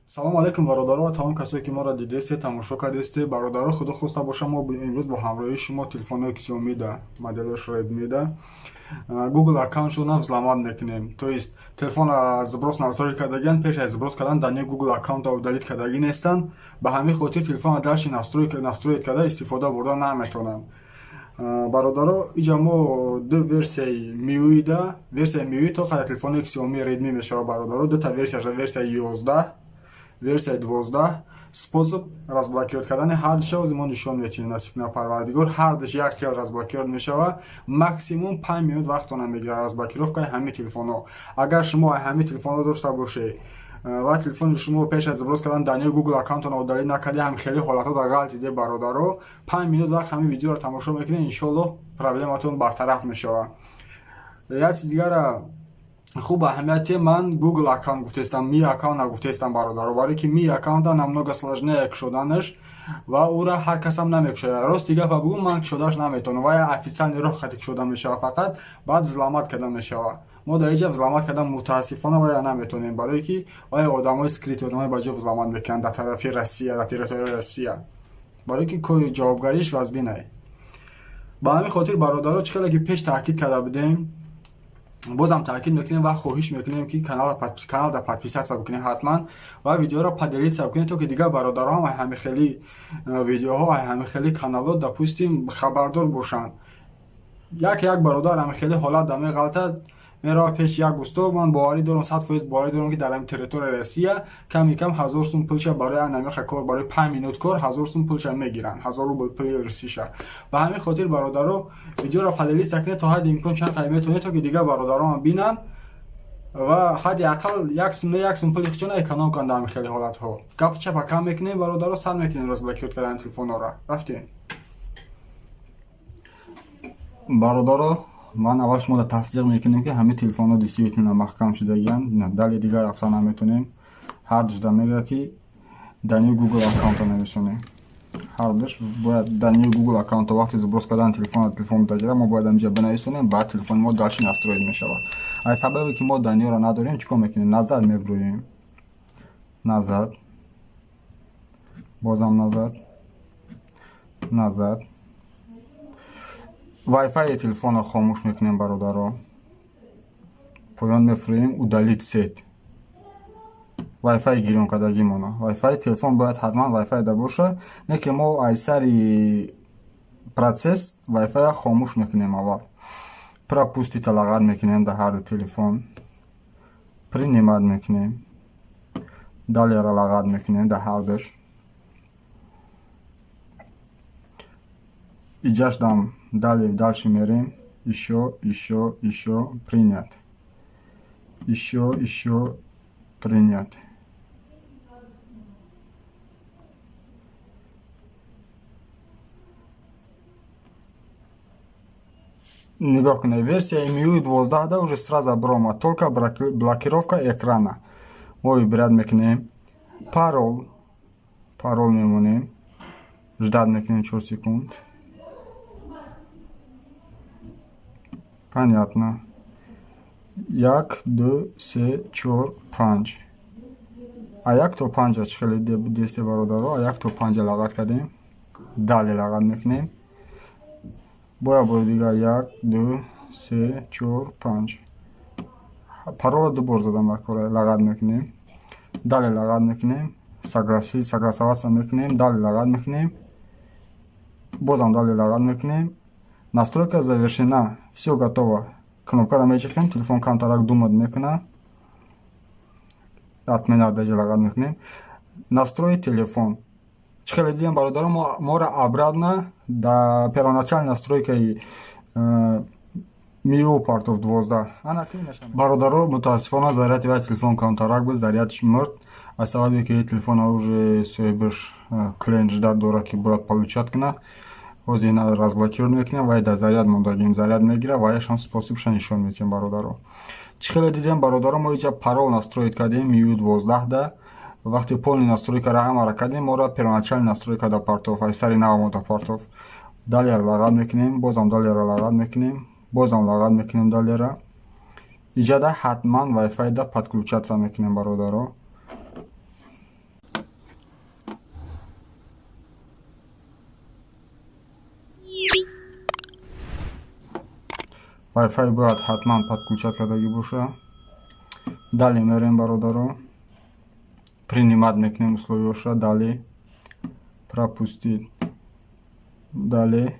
Салом алейкум, бародаро ва тамом касое ки моро дидесте, тамошо кардесте. Бародаро, худо хоста боша, мо имрӯз бо ҳамроҳии шумо телефонҳои Xiaomi да, моделош Redmi да, Google аккаунтшонам взломать мекунем. То есть телефон сброс настройка кардагиан, пеш аз сброс кардан данные Google аккаунта удалить кардагӣ нестанд. Ба ҳамин хотир телефонро дальше настроить карда истифода бурда наметавонанд. Бародаро, иҷа мо ду версияи MIUI да, версияи MIUI то қадар телефони Xiaomi Redmi мешавад, бародаро, дута версияш, версияи 11, версияи 12, способ разблокировать кардани ҳардуша ози мо нишон метиҳем, насиб кунад Парвардигор. Ҳардуш як хел разблокировать мешавад, максимум 5 минут вақтона мегирад разблокировкаи ҳамин телефонҳо. Агар шумо ҳамин телефонҳо дошта бошед ва телефони шумо пеш аз сброс кардан данные Google аккаунтона удалить накарди, ҳам хеле ҳолатҳо дар ғалт диде, бародаро, 5 минут вақт ҳамин видеоро тамошо мекунед, иншоаллоҳ, проблематон бартараф мешавад. Як чиз дигара хуб аҳамияте: ман Google аккаунт гуфтестам, Mi аккаунт нагуфтестам, бародаро, барое ки Mi аккаунта намного сложнее кушоданаш ва ӯра ҳар касам намекушояд. Рости гапа бугум, ман кушодаш наметавонам ва официальный роҳ хати кушода мешавад, фақат баъд взломать карда мешавад. Мо дар иҷа взломать кардан, мутаассифона, вая наметавонем, барое ки вая одамои скрытый, одамои ба ҷо взломать мекунанд дар тарафи Россия, дар территорияи Россия, барое ки ҷавобгариш вазбинае. Ба ҳамин хотир, бародаро, чӣ хеле ки пеш таъкид карда будем, бозам таъкид мекунем ва хоҳиш мекунем, ки каналда подписаться бикунем ҳатман ва видеоро поделиться бикунем, то ки дигар бародароам ҳами хели видеоҳо, ҳами хели каналҳо, допустим, хабардор бошанд. Як як бародар ҳами хели ҳолат да меғалтад, мерава пеш як усто. Ман боварӣ дорам, 100% боварӣ дорам, ки дар ҳамин территорияи Россия ками кам 1000 сум пулша барои анамиха кор, барои 5 минут кор 1000 сум пулша мегиранд, 1000 рубл пули русиша. Ба ҳамин хотир, бародаро, видеоро поделиться кунед то ҳадди имкон, чанд қай метавонед, то ки дигар бародароам бинанд ва ҳадди ақал як сум не, як сум пули хичона эконом кунанд дар ҳамин хели ҳолатҳо. Гапи чапа кам мекунем, бародаро, сар мекунем разблокировать кардани телефонҳоро. Рафтем, бародаро. Ман аввал шуморо тасдиқ мекунем, ки ҳамин телефонҳо действительно маҳкам шудагианд, дале дигар рафта наметонем. Ҳардушда мегӯяд, ки данные Google аккаунта нависонем. Ҳардуш бояд данные Google аккаунта вақти сброс кардани телефона телефон дагира, мо бояд ҳаминҷа бинависонем, баъд телефони мо дальше настроить мешавад. Аз сабабе ки мо данныеро надорем, чӣ кор мекунем? Назад мебурӯем, назад, бозам назад, назад. Wi-Fi телефонро хомӯш мекунем, бародаро. Поён мефурӯем, удалить сеть. Wi-Fi гирён кардагимона. Wi-Fi телефон бояд ҳатман Wi-Fi да боша, не ки мо аз сари процесс Wi-Fi хомӯш мекунем аввал. Пропустить лағат мекунем дар ҳарду телефон. Принимать мекунем. Далееро лағат мекунем дар ҳардуш. Иҷашдам далее, дальше мерем, ещё, ещё, ещё, принять, ещё, ещё, принять. Нигоҳ кунед, версияи MIUI 12 да уже сразу бромад, только блокировка экрана. Мо выбирать мекунем парол, парол мемонем, ждать мекунем 4 секунд. Понятно. Як, ду, се, чор, панҷ. А як то панҷа чӣ хеле десте, бародаро, а як то панҷа лағат кардем. Далее лағат мекунем. Боя бори дигар як, ду, се, чор, панҷ. Паролро ду бор задам дар кора, лағат мекунем. Далее лағат мекунем. Согласоваться мекунем, далее лағат мекунем. Бозам далее лағат мекунем. Настройка завершена. Всё готово. Кнопкаро мечехем, телефон камтарак думать мекунад. Отмена даҷа лағат мекунем. Настроить телефон. Чӣ хеле дидем, бародаро, моро обратно да первоначальной настройкаи MIUI партов 12. Бародаро, мутаассифона, заряди вай телефон камтарак буд, зарядш мурд. Аз сабабе ки телефона уже соҳибаш клиент ждать дорад, ки бояд получать кунад. Ҳозир ина разблокировать мекунем, вай дар заряд мондагим, заряд мегирад ва яшам способша нишон медиҳем, бародаро. Чӣ хеле дидем, бародаро, мо иҷа парол настроить кардем MIUI 12 да. Вақте полный настройкаро ҳамаро кардем, моро первоначальный настройка да партов, ай сари нав мода партов. Далееро лағат мекунем, бозам далееро лағат мекунем, бозам лағат мекунем далеера. Иҷада ҳатман Wi-Fi да подключаться мекунем, бародаро. Wi-Fi бояд ҳатман подключать кардагӣ боша. Далее мерем, бародаро. Принимать мекунем условияша. Далее, пропустить. Далее,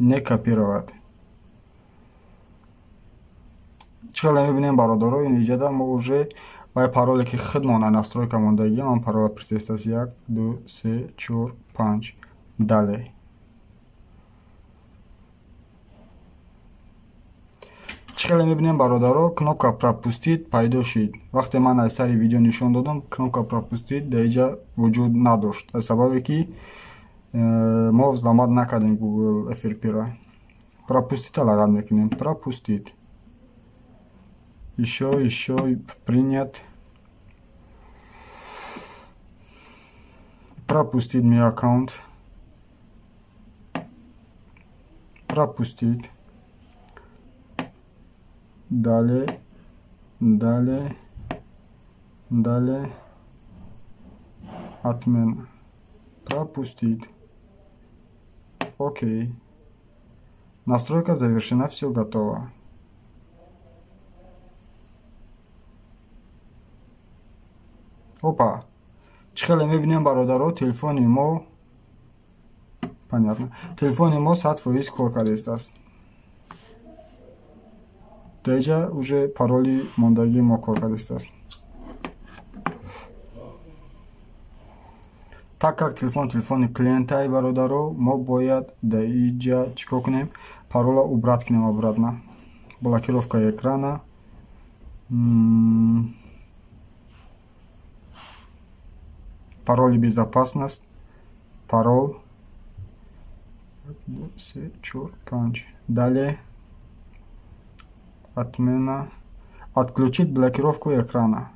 не копировать. Чӣ хеле мебинем, бародаро, ин иҷода мо уже вай пароле ки худмона настройка мондагиам, ан парола присестааст: як, ду, се, чор, панҷ. Далее. Чӣ хеле мебинем, бародаро, кнопка «пропустить» пайдо шид. Вақте ман аз сари видео нишон додам, кнопка «пропустить» дар иҷа вуҷуд надошт, аз сабабе ки мо взломать накардем Google FRP-ра. «Пропустить» лағат мекунем, пропустить, ещё, ещё, принять, пропустить Mi аккаунт, пропустить, далее, далее, далее, отмена, пропустить, окей. Настройка завершена, все готово. Опа, чӣ хеле мебинем, бародаро, телефони мо, понятно, телефони мо 100% кор кардааст. Дар уже пароли мондагии мо кор кардааст. Так как телефон телефони клиентай, бародаро, мо бояд дар иҷа чӣ кор кунем? Парола убрать кунем обратно. Блокировка экрана, пароли, безопасность, парол: се, чор, панҷ. Далее, отмена, отключить блокировку экрана.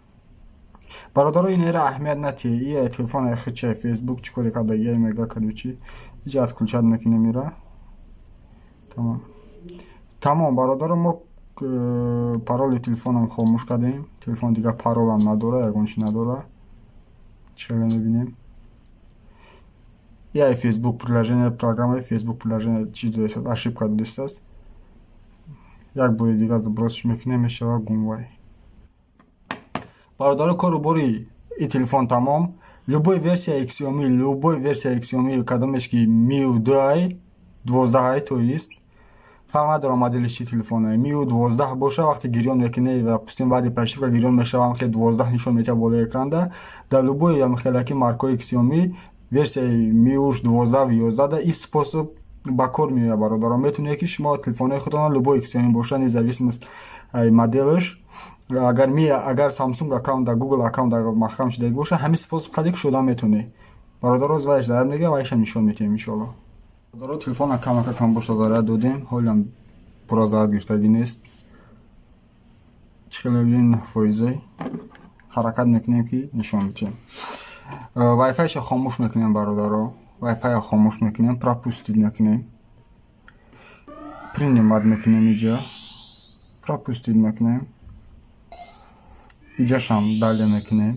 Бародаро, инера аҳамият натиҳед, ия телефон хича Фейсбук чӣ коре кардагия мега. Короче, иҷа отключать мекунем ира. Тамом, тамом, бародаро, мо пароли телефонам хомӯш кардем. Телефон дигар паролам надора, ягон чи надора. Чӣ хеле мебинем, я Фейсбук приложение, программаи Фейсбук приложение чи додааст, ошибка додааст. Як бори дигар сброс мекунем, мешава гумвай. Бародаро, кору бори и телефон тамом. Любой версия Xiaomi, любой версия Xiaomi, кадомеш ки Mi 2, 12, то есть фарқ надорам модели чи телефоне, Mi 12 боша, вақте гирён мекунӣ ва пустин баъди прошивка гирён мешава, хе 12 нишон метиҳад болои экранда. Дар любой хелаки маркои Xiaomi версияи Mi 12, 11 да ин способ ба кор меояд. Бародарон, метавонед ки шумо телефонҳои худтон, любой Xiaomi боша, независимость моделаш, агар Mi, агар Samsung аккаунт дар Google аккаунт дар маҳкам шудаги боша, ҳамин способ қади кушода метавонед. Бародаро, вайш зарар мегирад, вайшам нишон метиҳем, иншоалло. Бародаро, телефона камака кам боша зарар додем, ҳолиам пурра зарар гирифтагӣ нест. Чӣ хеле мебинем, 9 фоизе. Ҳаракат мекунем ки нишон медиҳем. Вайфайша хомӯш мекунем, бародаро, вайфайро хомӯш мекунем, пропустить мекунем, принимать мекунем, иҷа пропустить мекунем, иҷашам далее мекунем.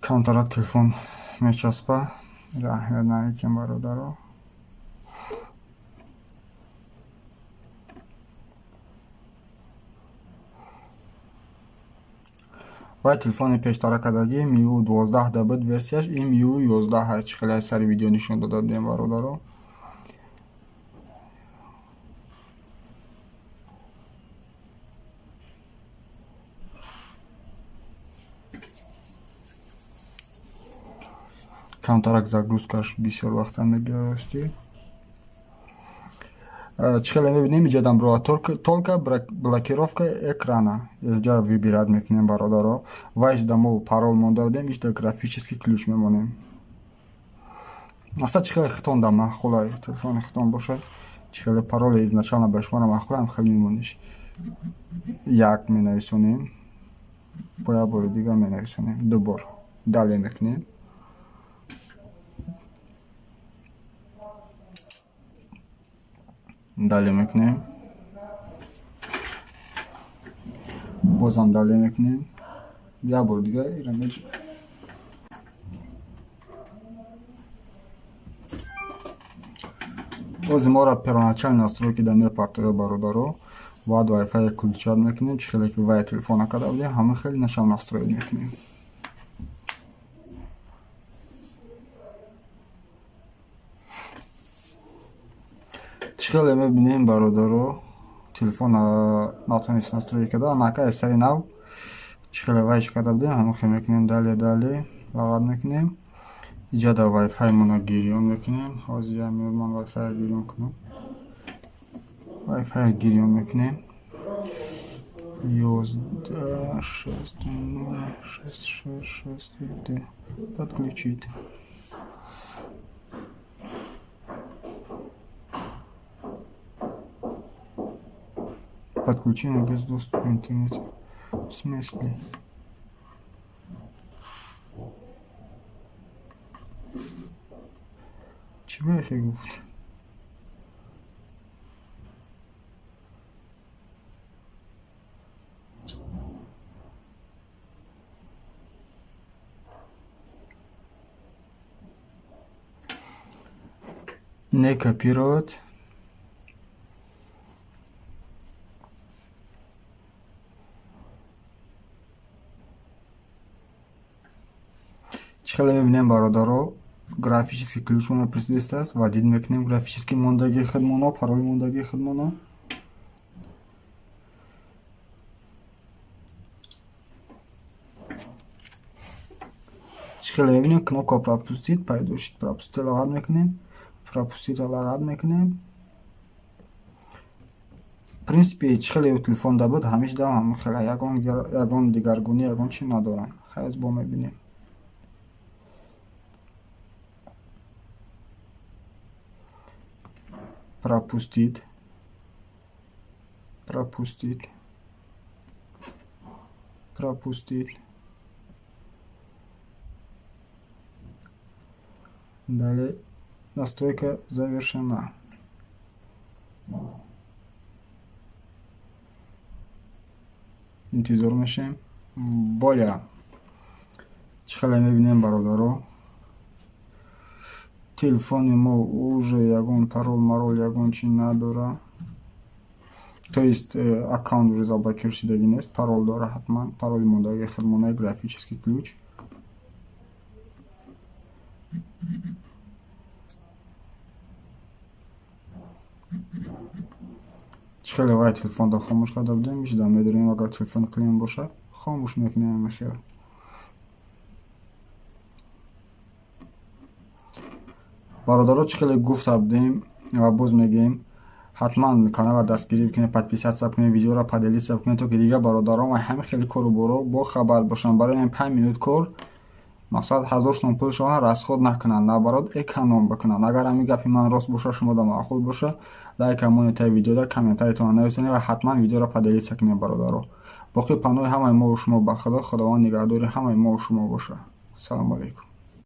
Камтарак телефон мечаспа, аҳамият намекунем, бародаро. Вай телефони пештара кардагӣ Miu 12 да буд версияш, ин Miu 11, чӣ хеле аз сари видео нишон дода будем, бародаро. Камтарак загрузкаш бисёр вақта мегирад, ростӣ. Чӣ хеле мебинем, иҷадам бро только блокировка экрана иҷа выбирать мекунем, бародаро. Вайшда мо парол монда будем, ишда графический ключ мемонем. Мақсад, чӣ хеле хитон да маъқула, телефони хитон бошад, чӣ хеле пароле изначально ба шуморо маъқулам, хеле мемониш. Як менависонем, бо як бори дигар менависонем, ду бор. Далее мекунем, далее мекунем, бозам далее мекунем, як бори дигар ира. Ози моро первоначальный настройки да мепартоя, бародаро. Баъд Wi-Fi включать мекунем, чӣ хеле ки вай телефона карда будем, ҳамин хел нашав настроить мекунем. Чӣ хеле мебинем, бародаро, телефон натонист настроить карда, анака аз сари нав чӣ хеле вайш карда будем, ҳамин хел мекунем. Далее, далее лағат мекунем. Иҷа дар Wi-Fi мона гирён мекунем. Ҳозир як минут ман Wi-Fi гирён кунам. Wi-Fi гирён мекунем. 11 6 0 6 6 6 2. Подключить. Подключение без доступа к интернету. В смысле? Чӣ баехе гуфт? Не копировать. Чӣ хеле мебинем, бародаро, графический ключ мона присудист аст ва дид мекунем графический мондагии худмоно, пароли мондагии худмоно. Чӣ хеле мебинем, кнопка пропустить пайдо шуд. Пропустить лағат мекунем, пропустить лағат мекунем. В принципе, чӣ хеле телефон да буд, ҳамиш дам ҳамин хела, ягон дигаргунӣ, ягон чи надоранд. Хайр, бо мебинем. Пропустить, пропустить, пропустить. Далее, настройка завершена. Интизор мешавем. Боля, чӣ хеле мебинем, бародаро, телефони мо уже ягон парол марол, ягон чи надора, то есть аккаунт уже заблокир шудагӣ нест. Парол дора ҳатман, пароли мондагии худмонаи графический ключ. Чӣ хеле вай телефонро хомӯш карда будем, ишда медорем. Агар телефон клиент боша, хомӯш мекунем ҳамин хел. Бародаро, чӣ хеле гуфта будем ва боз мегӯем, ҳатман каналро дастгирӣ бикунед, подписаться кунед, видеоро поделиться бикунед, то ки дигар бародарон ҳамин хели кору боро бохабар бошанд. Барои ин 5 минут кор мақсад 1000 сом пулшона расход накунанд, наоборот, эконом бикунанд. Агар ҳамин гапи ман рост боша, шумода маъқул боша, лайка монед таи видеода, комментариятонро нависонед ва ҳатман видеоро поделиться кунед. Бародаро, боқӣ паноҳи ҳамаи мову шумо ба Худо. Худованд нигаҳдори ҳамаи мову шумо боша. Салому алайкум.